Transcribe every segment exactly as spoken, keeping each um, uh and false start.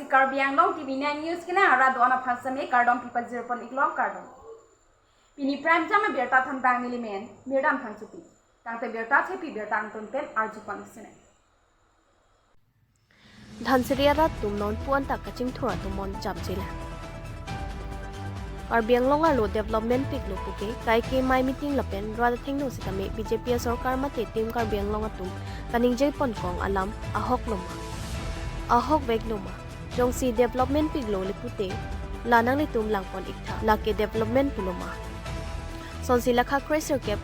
Karbi Anglong T V nine News kena arat do-an aphan seme kardom pipajir pon iklo, kardom. Pini prime time abirta thanbang neli men Mirdam Phangchopi. Tangte birta thepi birta angton pen arju pon sene. Dhansiri arat atum nonpu anta kachingthur atum mon chap jila. Karbi Anglong arlo development piklo puke kaike mai meeting lapen rat athengno sitame B J P asorkar mate Team Karbi Anglong atum kaningje pon kong alam ahok loma, ahok vek loma. Jongsi development piklo le pute la nanglitum langpon iktha, lake development pu loma. Sonsi lakha kre sirkep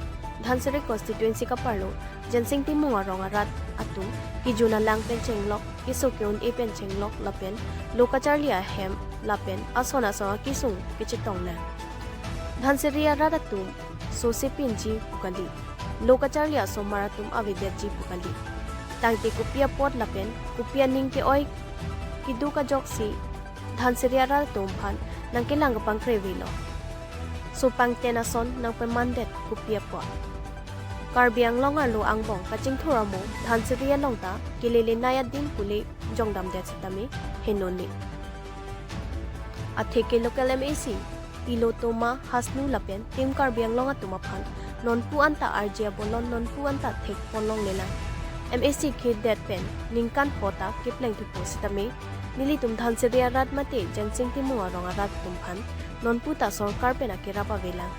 Dhansiri constituency kaparlo Jensing Timung arong arat atum kejun alang pen chenglok, keso ke-un-e pen chenglok lapen lo kacharli ahem lapen ason ason akesung kechetong nang. Dhansiri arat atum sose pinji pu kali, lo kacharli asomar atum avedetji pu kali. Tangte kopi apot lapen kopi aning ke-oi keduk ajoksi Dhansiri arat atum aphan nangkelang kapangkre avelo. So pangten ason nangpemandet kopi apot. Karbi Anglong arlo angbong kachingthur amo Dhansiri along ta kelele nai adim pule jongdamdet sitame henone. Atheke local M A C Tilottama Hasnu lapen Team Karbi Anglong atum aphan nonpu anta arje abolon nonpu anta thek pon longlelang. M A C khirdet pen ningkan pho ta kepleng thupo sitame nelitum Dhansiri arat mate Jensing Timung arong arat atum aphan nonpu ta sorkar pen akerap avelang.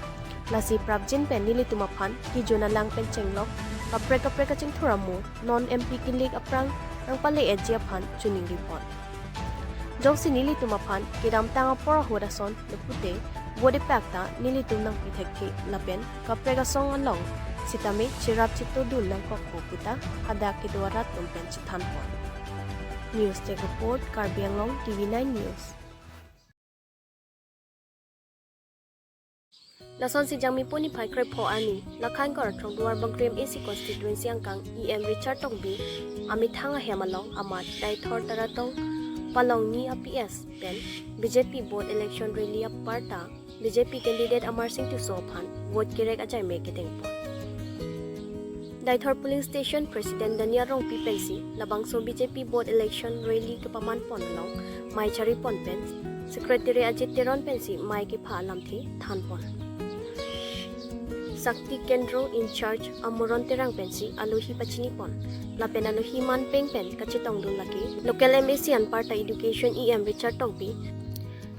Lasi prapjin pen nelitum aphan kejun alang pen chenglok, kaprek kaprek kachingthur amo non M P kilik aphrang nangpale-etji aphan choningri pon. Jongsi nelitum aphan kedamtang apor ahut ason le pute vote epak ta nelitum nangpi thekthe lapen kaprek asong along sitame cherap chetodun nangkokpo puta hadak kedo arat atum pen chethan pon. News Desk Report, Karbi Anglong T V nine News. Lasonsi Jangmi pu niphai krepho arni, lakha ingkoi ra throk Duarbagori M A C constituency angkang E M Richard Tokbi amethang ahem along amat Deithor Taradong Palongni a P S pen B J P board election rally aparta B J P candidate Amarsing Tisso aphan vote kerek ajaime kedengpon. Deithor polling station president Daniel Rongpi pensi labangso B J P board election rally kepaman pon along mei chari pon pen secretary Ajit Teron pensi mei kepha alamthe than pon. Shakti Kendro in charge Amoron Terang pensi alohi pachini pon. Lapen alohi manpeng pen kachetongdun lake local M A C anparta education E M Richard Tokbi,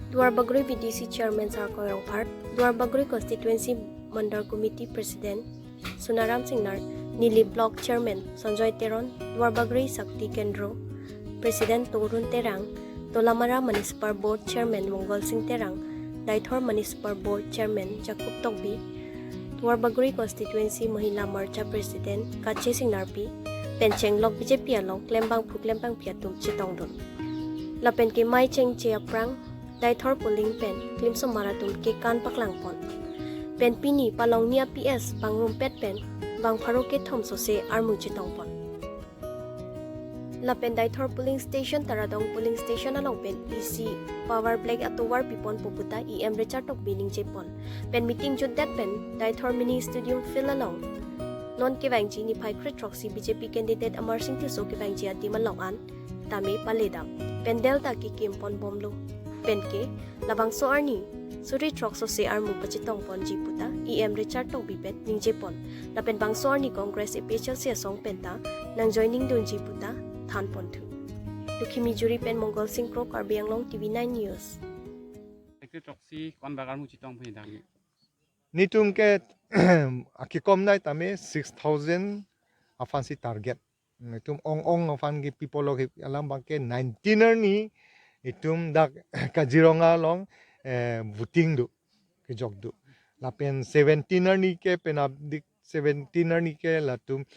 Duarbagori B D C chairman Sarkoi Rongphar, Duarbagori constituency mandal committee president Sonaram Singnar, Nilip block chairman Sanjoy Teron, Duarbagori Shakti Kendro president Torun Terang, Dolamara Municipal Board Chairman Mongol Sing Terang, Deithor Municipal Board Chairman Jacob Tokbi, Duarbagori Constituency Mahila Morcha President Kache Singnarpi pen chenglok B J P along klembangphu klembangphi atum chetongdun. Lapen kemei chengche aphrang Deithor polling pen klimsomar atum kekan paklang pon. Pen pini Palongni a P S bangrumpet pen bang pharo kethom sose armu chetong pon. Lapen Deithor polling station Taradong polling station along pen isi power black atovar piponpo puta E M Richard Tokbi ningje pon. Pen meeting jutdet pen Deithor mini stadium field along non kevangji niphai krethrok si B J P candidate Amarsing Tisso kevangji adim along an tame paledam. Pandal ta kekim pon bomlo. Pen ke labangso arni suri throk sose armu pachetong ponji puta E M Richard Tokbi pen ningje pon. Lapen bangso arni Congress A P H L C asong penta nang joining dunji puta than ponthu. Lukhimi Juri pen Mongol Sing Kro, Karbi Anglong T V nine News. Secretary Tokbi, konbak armu chetong puni dak? Netum ke akikom nai tame six thousand aphansi target. Netum ong ong aphan ke people ke alam abangke nineteen arni itum dak Kaziranga along, eh, voting do, kejok do. Lapen seventeen arni ke penap dik, seventeen arni ke latum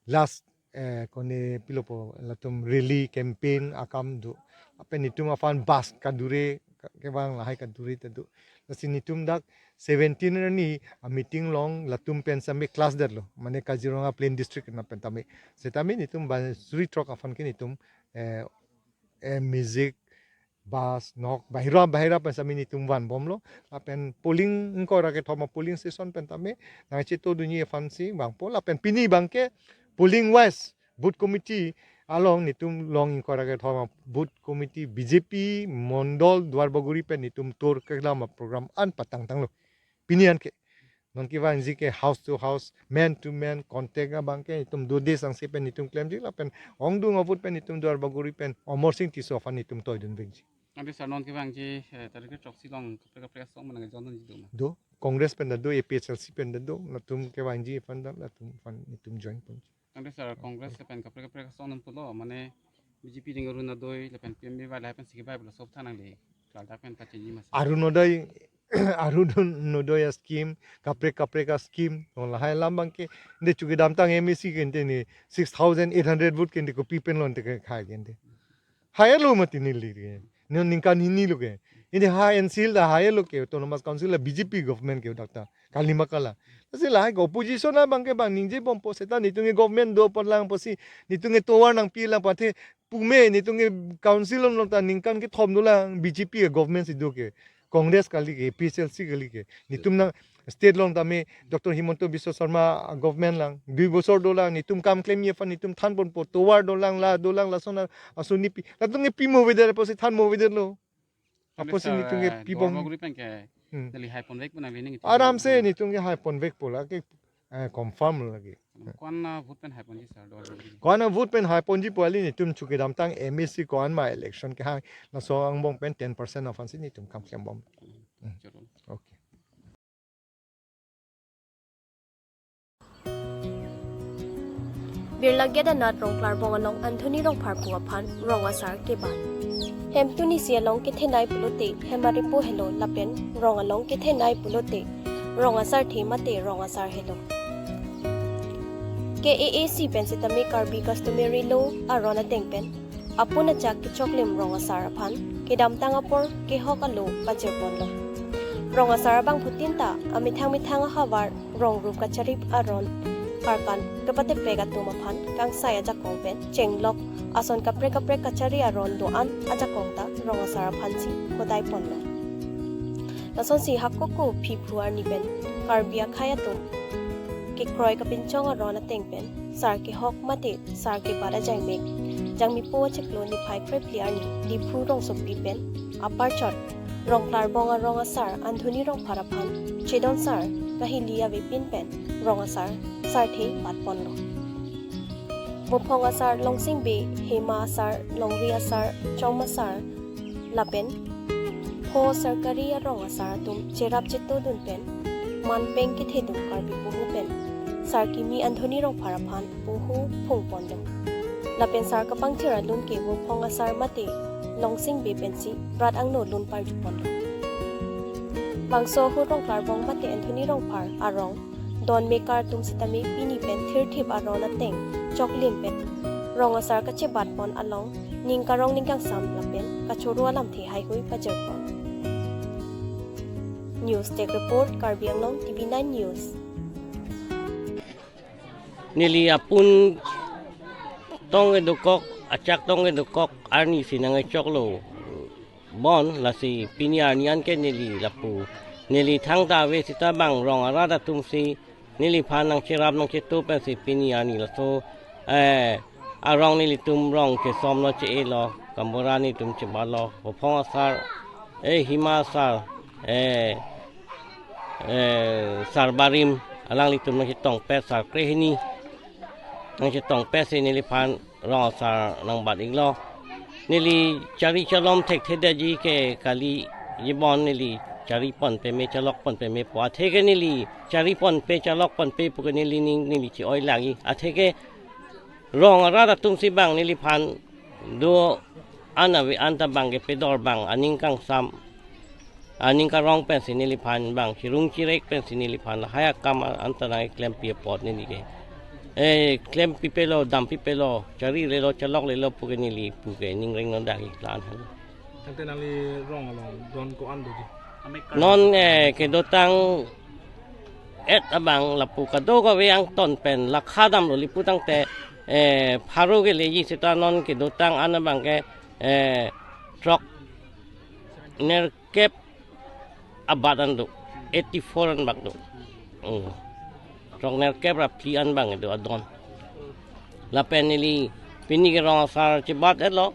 last, eh, kone pilopo, latum rally campaign akam do. Lapen netum aphan bus kadure, ke-, kevang lahai kadure ta do. Lasi netum dak seventeen arni a meeting along latum pen same clash detlo. Mane Kaziranga Plain District na pen tame. Setame netum ba suri throk aphan ke netum, eh, eh, music, bus, nok, bahira, bahira pen same netum van bomlo. Lapen polling ingkoi ra kethom a polling station pen tame nangchetodunji aphansi vangpo. Lapen pini abangke polling wise booth committee Along netum long ingkoi ra kethom booth committee B J P mondol Duarbagori pen netum tour keklem a-program an patangtanglo. Pini anke non kevangji ke house to house, man to man contact abang ke netum dode sangse pen netum klemji lapen ongdung avote pen netum Duarbagori pen Amarsing Tisso aphan netum toidunvekji. Ante sir, non kevangji, eh, tarik kechok si along kaprek kaprek asong mane nangjoin dunji do ma? Do, Congress pen ta do, A P H L C pen ta do, latum kevangji aphan ta latum aphan netum join pon. Ante sir, Congress pen kaprek kaprek asong nang pulo, mane B J P ding Orunodoi lapen P M A Y lahai pensi kebai pulo, sob thanang le, klardak pen pachiniji ma sir? Orunodoi, Orunodoi a-scheme, kaprek kaprek a-scheme, non lahai alam abang ke, de chu kedamtang M A C ke ante ne six thousand eight hundred vote ke ante kopi pen lo ante kekhai ke ante. Haihe lo mati neli ke. Ne ningkan hini lo ke. Ante ha N C L ta haihe lo ke, Autonomous Council la B J P government ke dak ta. Kalima kala. Lasi lahai ke opposition abang ke bang ningjebompo seta netum ke government do pon lang pusi netum ke tovar nangpi lang pu athe pu me netum ke council along ta ningkan kethom dolang B J P ke government si do ke. Congress kali ke, A P H L C kali ke. Netum nang state along tame Doctor Himanta Biswa Sarma government lang. Dui bosor dolang, netum kam klemji aphan netum thanponpo, tovar dolang, la dolang, lason ason nepi. Latum ke pimo avedet pusi thanmo avedetlo. Apotsi netum ke pibom. Duarbagori pen ke Hmm. Neli haiponvek pu nang le ning. Aram se netum ke haiponvekpo lake, eh, confirm lake. Ko-an a-vote pen haiponji sir, Duarbagori? Ko-an a-vote pen haiponji pu kali, netum chu kedamtang M A C ko-an ma election kehang, laso angbong pen ten percent aphansi netum kam klembom. Hmm. Choro. Okay. Birla Kedarnath Rongklarbong along Anthony Rongphar pu aphan rong asar kebat. Hemtun isi along kethenei pulote hem aripo helo lapen rong along kethenei pulote rong asarthe mate rong asar helo. K A A C pen sitame Karbi Customary Law aron ateng pen apun achak kechoklim rong asar aphan kedamtang apor kehok alo pajirponlo. Rong asar abangphutin ta amethang methang ahavar rong rup kachari aron arkan kepateprek atum aphan kangsai ajakong pen chenglok ason kaprek kaprek kachari aron do-an ajakong ta rong asar aphansi hodaiponlo. Lasonsi hakoko phiphu arni pen Karbi akhei atum kekroi kapinchong aron ateng pen sar kehok mate sar kebat ajaimek Jangmipo achiklo niphai krephli arni Diphu rongsopi pen aparchot Rongklarbong arong asar Anthony Rongphar aphan chedon sar kahili avepin pen rong asar sarthe batponlo. Vophong asar Longsing Bey, Hema asar, Longri asar, Chom asar, lapen pho sarkari arong asar atum cherap chetodun pen manpeng kethedun Karbi poho pen sar kimi Anthony Rongphar aphan poho phungponlo. Lapen sar kapangthir alun ke Vophong asar mate Longsing Bey pensi brat angno lun parjuponlo. Bangso ahut Rongklarbong mate Anthony Rongphar arong don mekar atum sitame pini pen thirthip aron ateng choklim pen rong asar kachebatpon along ning karong ning kangsam lapen kachoro alamthe haihui pajirpon. News Desk Report, Karbi Anglong T V nine News. Neli apun tong kedokok, achak tong kedokok arni si nangkechoklo bon, lasi pini arni anke neli lapu. Neli thangta ave seta bang rong arat atumsi neliphan nangcherap nangcheto pensi pini arni laso, eh, arong nelitum rong chesomlo che-elo, Kambura netum chebatlo, Vophong asar, eh, Hema asar, eh, eh, sar barim, alanglitum nangchetongpet, sar krehini nangchetongpetsi neliphan rong asar nangbat-iklo. Neli chari chalom thekthedetji ke kaliji bon, neli charipon peme chalokpon pemepo. Atheke neli charipon pe chalokpon pe puke neli ning neli che-oi lagi. Atheke rong arat atumsi bang neliphan do-an ave-an ta bang kepedor bang aning kangsam, aning karong pensi neliphan bang chirung chirek pensi neliphan lahai akam anta nangklempi apot neli ke. Eh, klempipelo, dampipelo, charilelo, chaloklelo puke neli puke ning rengnon dagi la-an hang. Tangte nangli rong along don ko-an doji? Non, eh, kedotang et abang lapu kadokave angton pen lakha damlo, lapu tangte, eh, pharo keleji seta non kedotang an abang ke, eh, throk nerkep abat an do, eighty four an bak do. Hmm. Throk nerkep ra phli an bang do adon. Lapen neli Pini ke rong asar chibat etlo.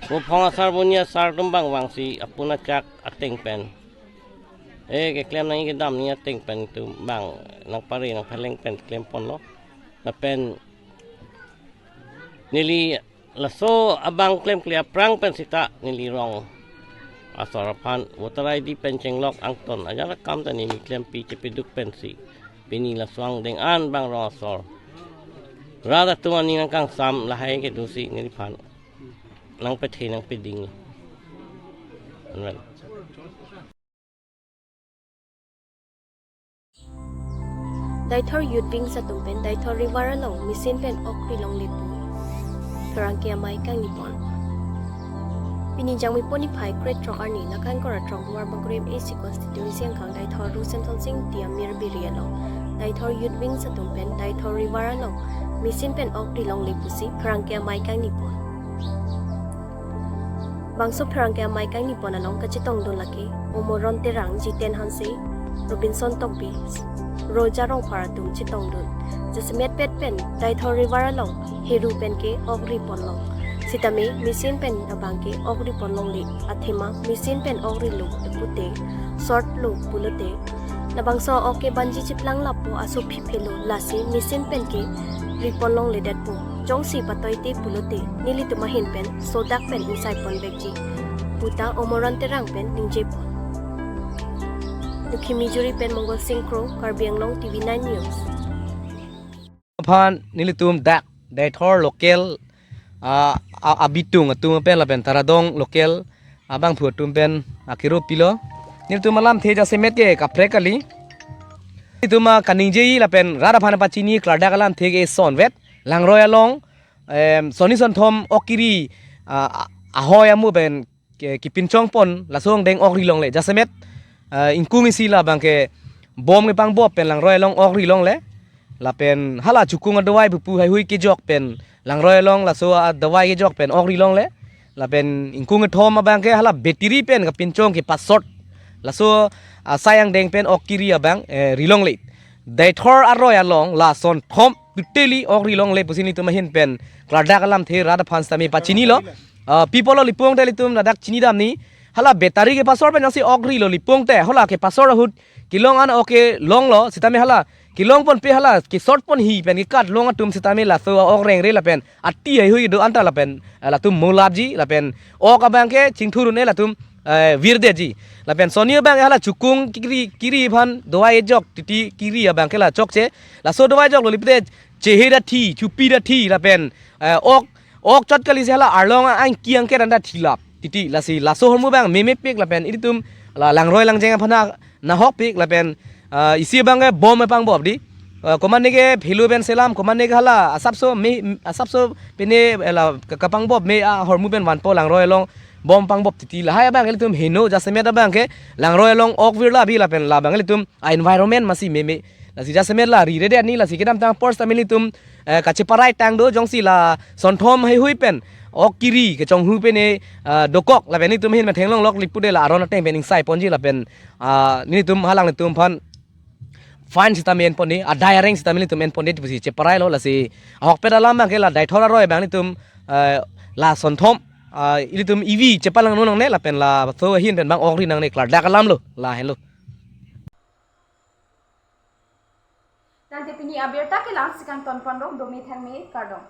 Muphong asar buni asar atum bang vangsi apun achak ateng pen, eh, keklem nangji kedam nangji ateng pen atum bang nangpare nangpheleng pen klem ponlo. Lapen neli laso abang klemkle aphrang pen sita neli rong asor aphan voter I D pen chenglok angton ajat akam ta neli klempi chepaduk pensi pini laso angdeng an bang rong asor rat atum aning nangkangsam lahai kedosi neliphan nangpethe nangpeding. Amen. Deithor Youth Wings atum pen Deithor River along machine pen ok ri longle pu pherangke amei kangni pon. Pini Jangmipo niphai krethrok arni Nakankor atrok Duarbagori M A C constituency angkang Deithor Ru Semsonsing Ingti amir biri along Deithor Youth Wings atum pen Deithor River along machine pen ok ri longle pusi pherangke amei kangni pon. Bangso pherangke amei kangni pon along kachetongdun lake Omoron Terang, Jiten Hanse, Robinson Tokbi, Roja Rongphar atum chetongdun. Jasemet pet pen Deithor River along heru pen ke ok ri ponlong. Sitame machine pen abang ke ok ri ponlongle. Athema machine pen ok rilo pute, short lo pulote, labangso ok ke banji cheplang lapo aso phiphe lo, lasi machine pen ke ri ponlongledetpo. Jongsi patoite pulote nelitum ahin pen sodak pen ingsai ponvekji puta Omoron Terang pen ningje pon. Dukhimi Juri pen Mongol Sing Kro, Karbi Anglong T V nine News. Aphan nelitum dak Deithor local, ah, a-, abitung atum pen lapen Taradong local abangphu atum pen akiro pilo. Nelitum alamthe jasemet ke kaprek kali. Nelitum, ah, kaningje lapen rat aphan pachini klardak alamthe ke sonvet. Langroi along, em, sonni sonthom ok kiri, ah, a-, ahoi amu pen ke, kepinchong pon laso angdeng ok ri longle. Jasemet, ah, ingkung isi labang ke bom kepangbop pen Langroi along ok ri longle. Lapen hala chukung adawai pupu haihui kejok pen Langroi along laso adawai kejok pen ok ri longle. Lapen ingkung kethom abang ke hala battery pen kepinchong kepasort laso asai angdeng pen ok kiri abang, eh, ri longle. Deithor aroi along la sonthom totally ok ri longle pusi nelitum ahin pen klardak alamthe rat aphan sitame pachinilo. Ah, people lo lipong te nelitum ladak chinidamni. Hala battery kepasort pen jongsi ok rilo lipong te, hala kepasort ahut kelong an ok longlo, sitame hala kelong ponpe hala kesort ponji pen kekat long atum sitame laso ok rengre lapen ati haihui do anta lapen, eh, latum molapji lapen ok abang ke chingthur un-e latum, eh, virdetji. Lapen sonni abang hala chukung kiri, kiri aphan dawai kejok titi kiri abang ke la chokche. Laso dawai joklo lipde chehe dathi, chupi dathi lapen, eh, ok, ok chot kali si hala arlong angki angker anta thilap titi, lasi laso ahormu abang memepik lapen ilitum la Langroi langjeng aphan nahokpik lapen, ah, isi abang ke bom kepangbop di. Ah, komatne ke phelo pen selam, komatne ke hala asapso me, asapso pine, eh, la ke-, kepangbop me ahormu pen vanpo Langroi along bom pangbop titi. Lahai abang ke ilitum heno, jasemet abang ke Langroi along ok virla bi lapen labang ke ilitum a-environment masi meme. Lasi jasemet la ri rede ani lasi kedamtang apor sitame nelitum, eh, kacheparai tang do jongsi la sonthom haihui pen ok kiri kechonghu pen e, ah, dokok lapen nelitum ahin pen theklonglok le pude la aron ateng pen ingsai ponji lapen, ah, nelitum halanglitum aphan fine sitame en ponde, adai areng sitame nelitum en ponde pusi cheparailo. Lasi ahokpet alam abang ke la Deithor aroi abang nelitum, eh, la sonthom, ah, ilitum ivi chepalang nonang ne lapen laso ahin pen bang ok ri nangne klardak alamlo lahenlo. Tangte pini abirta ke la-ansi kangton ponlo, domi thangme kardom.